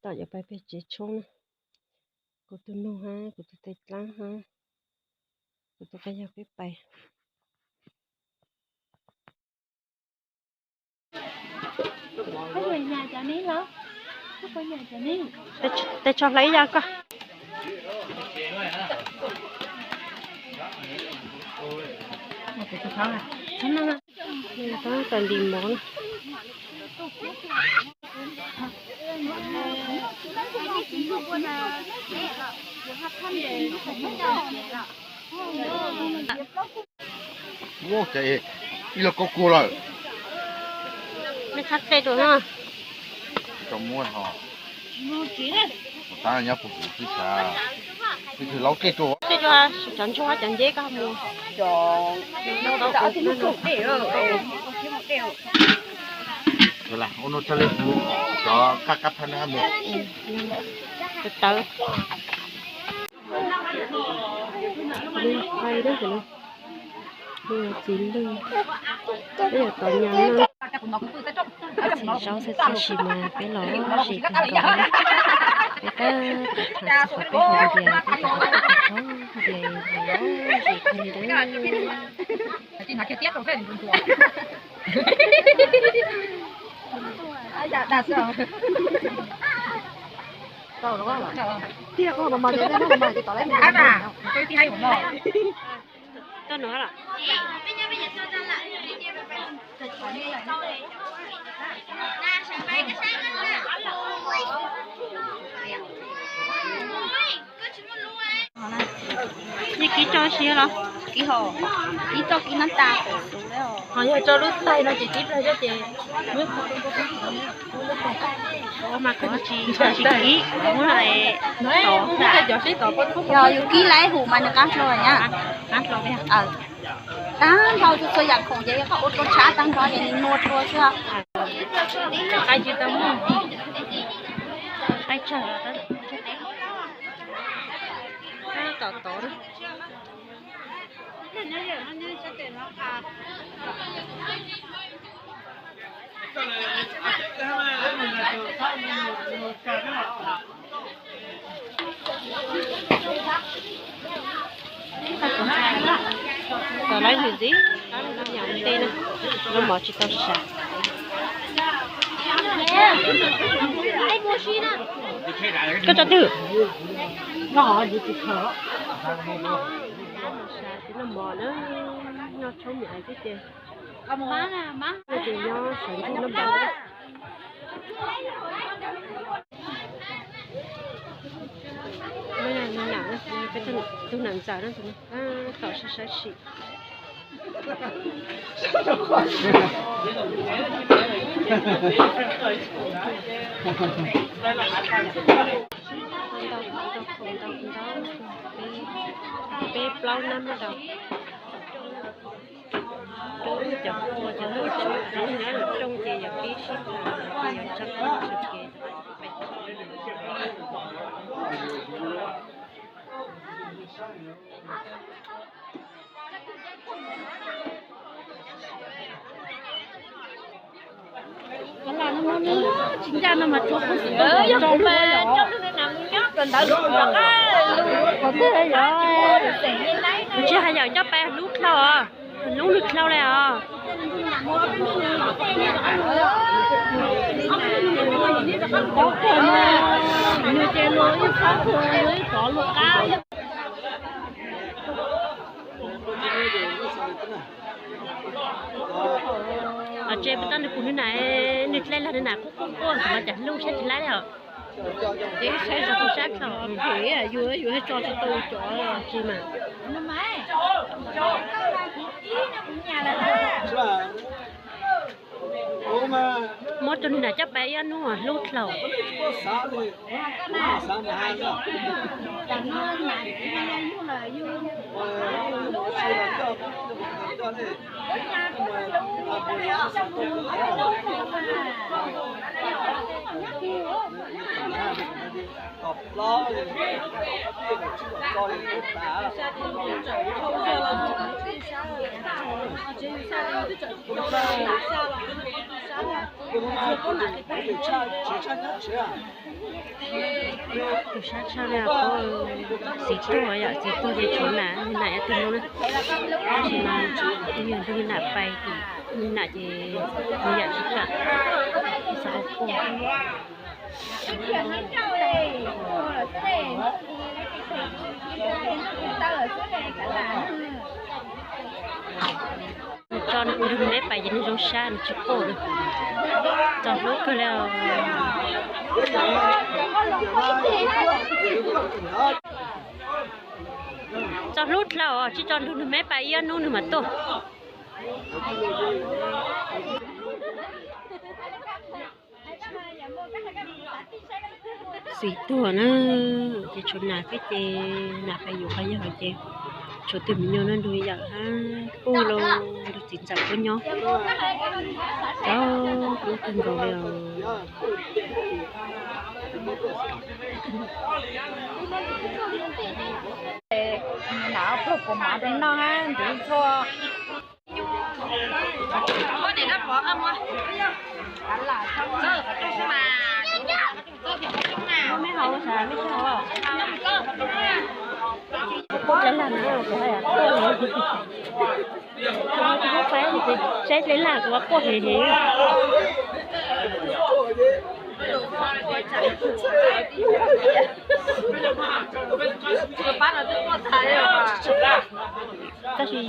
Tom yuav pais pem tsev tshoob na. Kuv tus nug hab, kuv tus tes dlaab hab, kuv tus qee yawg peb pais. Tes tsho hlawv ib yam koj. Tab tom ntim mov na. Ua cas ib lub kaub kua lawm. Nej txhob qe rau na. Tau muab ho. Tab nyob puag huv tib sas. Peb tug laub qe rau. Qe rau cov ntsuag cov nceb koj mus. Ua no txhaj le huv cov qab qab phab nab mus. Tawv. Txiv lwj, peb yuav tau nyas na. Txiv zaub xwb tab sis mas peb los zem kawg nkaus. Peb tab tom tham txog qhov peb haus npias, peb tab tom haus npias los zem kawg li na. Tuaj no lawm. Yeej kib tso siab los? Kib ho, kib txoj kib nab tas. Ho yog tso lub taig no ces kib plawg thiab ces. Mas kuv tsis, tsis kib, muab tov. Yog yus kib lawm hum mas nws qab hlo nyab. Qab hlo. Tag nrho txhua txhua yam khoom ces koj ua rau tshab tag nrho ces nws nua rua xwb. Qaib tsis tau muaj. Qaib tsawg los tab tom tov na. Tom lawv ntxiv ntxiv, tab lawv yam ntej na, lub mov tsis tau sawv. Koj tso twg? Tab tom sawv tus noj mov na, noj tshoob me ais xwb ces, ces nyob sawv ntxuj noj mov. Peb tug nam ntxawm no tab tom saib saib xyuas. Ntau khoom ntau khoom ntau, peb plaub nab muab rau. Rau cov kua cov lub, lub nyob lub rooj ces yog peb sib tham, yog tshaj tawm tshaj kev. Tsis ncaj no mas tsuav kuv xwb, yog kuv mas coj lub nyob rau ntawd lub rov qab lub. Kuv tsis hais yam coj pais lub dlhau os, lub lwm dlhau li os. Nws ces luag ib txhob tua luag ib tov luag qab. Tse peb tab nws pum nws nam, nws dlej los nws nam quaj quaj quaj, kuv mas cas hlub saib tsis laib li os. Ces saib zog kuv sab tso, yus yus tso tsis tau cov tsi mas. Muab rau nws nam coj pais ib ob hnub hlub dlhau. Tus sab tshaj li, txiv tuag yom, txiv tuag ces tshuav nam, nam yog tus no na. Tab sis mas yog nrog nam pais, nam ces nws yam tsis kam, xav ua quaj. Nws tso nws tus me pais ces nws zoo sab nws tsis quaj li. Txo hlub kawg li os. Txo hlub dlhau os, tsis tso nrog nws me pais ib ob hnub nws mam tuaj. Txiv tuag na, ces tshuav nam xwb ces nam pais yuav qhov yog ces tshuav tus me nyuam no nrog yawm hab kuj los nrog txiv ntxawm puab nyob. Txo hlub kawg nkaus li os. Nam pluag puas mov rau noj hab ntxiv txhua. Saib dlej lag kuv quaj heev heev. Tab sis